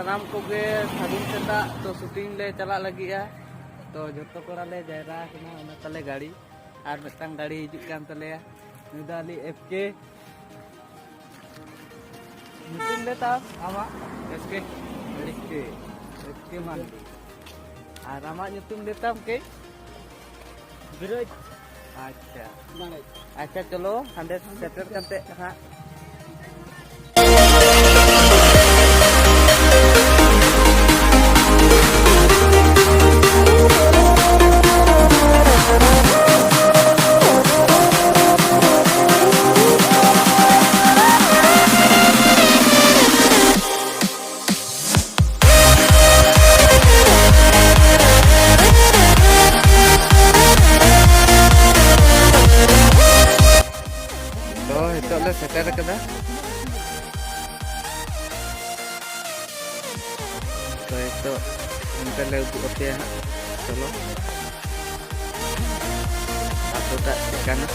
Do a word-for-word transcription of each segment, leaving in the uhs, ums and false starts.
ᱥᱟᱱᱟᱢ ᱠᱚᱜᱮ ᱥᱟᱹᱜᱩᱱ ᱥᱮᱛᱟᱜ᱾ ᱛᱚ ᱥᱩᱴᱤᱝ ᱞᱮ ᱪᱟᱞᱟᱜ ᱞᱟᱹᱜᱤᱫᱼᱟ᱾ ᱛᱚ ᱡᱷᱚᱛᱚ ᱠᱚᱲᱟ ᱞᱮ ᱡᱟᱭᱨᱟ ᱟᱠᱟᱱᱟ, ᱚᱱᱟ ᱛᱟᱞᱮ ᱜᱟᱹᱲᱤ, ᱟᱨ ᱢᱤᱫᱴᱟᱝ ᱜᱟᱹᱲᱤ ᱦᱤᱡᱩᱜ ᱠᱟᱱ ᱛᱟᱞᱮᱭᱟ᱾ ᱱᱩᱭ ᱫᱚ ᱟᱞᱮ ᱮᱯᱷ ᱠᱮ᱾ ᱧᱩᱛᱩᱢ ᱞᱟᱹᱭ ᱛᱟᱢ ᱟᱢᱟᱜ? S K. S K. S K ᱢᱟᱱᱰᱤ᱾ ᱟᱨ ᱟᱢᱟᱜ ᱧᱩᱛᱩᱢ ᱞᱟᱹᱭ ᱛᱟᱢ ᱠᱟᱹᱡ? ᱵᱤᱨᱟᱹᱡᱽ᱾ ᱟᱪᱪᱷᱟ᱾ ᱟᱪᱪᱷᱟ, ᱪᱚᱞᱚ ᱦᱟᱸᱰᱮ ᱥᱮᱴᱮᱨ ᱠᱟᱛᱮ ᱦᱟᱸᱜ᱾ ᱛᱚ ᱱᱤᱛᱚᱜ ᱞᱮ ᱥᱮᱴᱮᱨ ᱟᱠᱟᱫᱟ᱾ ᱛᱚ ᱱᱤᱛᱚᱜ ᱚᱱᱛᱮ ᱞᱮ ᱩᱫᱩᱜ ᱟᱯᱮᱭᱟ ᱦᱟᱸᱜ᱾ ᱪᱚᱞᱚ᱾ ᱟᱛᱳ ᱴᱟᱜ ᱪᱮᱫ ᱠᱟᱱᱟ?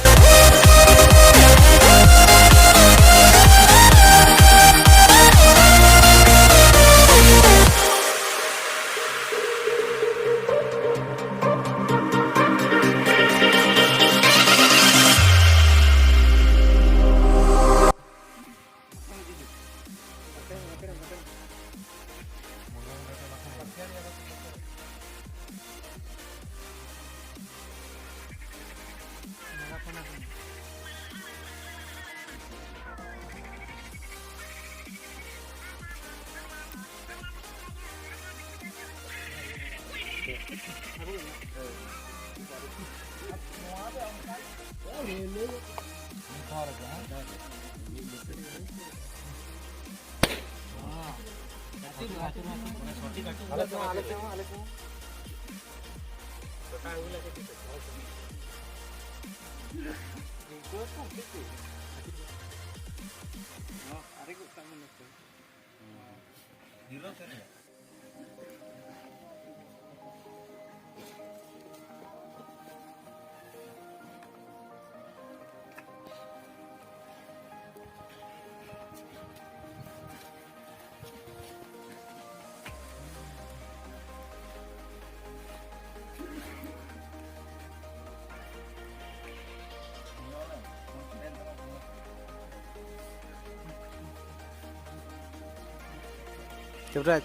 ᱡᱩᱵᱽᱨᱟᱡᱽ᱾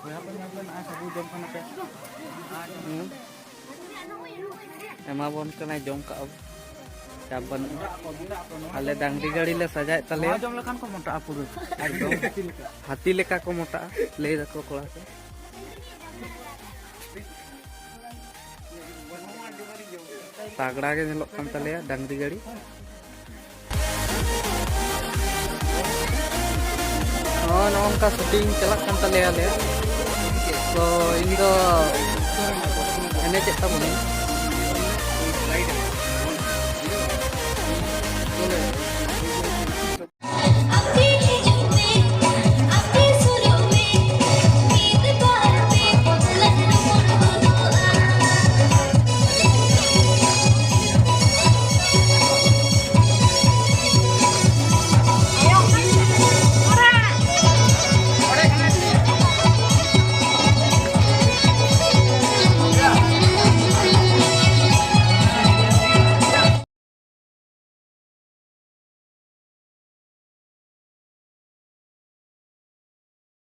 ᱵᱚᱭᱦᱟ ᱠᱚ, ᱧᱮᱞ ᱯᱮ, ᱱᱚᱜᱼᱚᱭ ᱥᱟᱹᱜᱩ ᱡᱚᱢ ᱠᱟᱱᱟ ᱯᱮ᱾ ᱦᱩᱸ᱾ ᱮᱢᱟ ᱵᱚᱱ ᱠᱟᱱᱟᱭ, ᱡᱚᱢ ᱠᱟᱜᱼᱟ ᱵᱚᱱ᱾ ᱪᱟᱯ ᱵᱟᱹᱱᱩᱜᱼᱟ᱾ ᱟᱞᱮ ᱰᱟᱝᱨᱤ ᱜᱟᱹᱲᱤ ᱞᱮ ᱥᱟᱡᱟᱣᱮᱫ ᱛᱟᱞᱮᱭᱟ᱾ ᱱᱚᱣᱟ ᱡᱚᱢ ᱞᱮᱠᱷᱟᱱ ᱠᱚ ᱢᱚᱴᱟᱜᱼᱟ ᱯᱩᱨᱟᱹ᱾ ᱮᱠᱫᱚᱢ᱾ ᱦᱟᱹᱛᱤ ᱞᱮᱠᱟ ᱠᱚ ᱢᱚᱴᱟᱜᱼᱟ, ᱞᱟᱹᱭ ᱫᱟᱠᱚ ᱠᱚᱲᱟ ᱠᱚ᱾ ᱛᱟᱜᱽᱲᱟ ᱜᱮ ᱧᱮᱞᱚᱜ ᱠᱟᱱ ᱛᱟᱞᱮᱭᱟ ᱰᱟᱝᱨᱤ ᱜᱟᱹᱲᱤ᱾ ᱱᱚᱜᱼᱚᱭ ᱱᱚᱜᱼᱚ ᱱᱚᱝᱠᱟ ᱥᱩᱴᱤᱝ ᱪᱟᱞᱟᱜ ᱠᱟᱱ ᱛᱟᱞᱮᱭᱟ ᱟᱞᱮᱭᱟᱜ᱾ ᱛᱚ ᱤᱧ ᱫᱚ ᱮᱱᱮᱡᱮᱫ ᱛᱟᱵᱚᱱᱟᱹᱧ᱾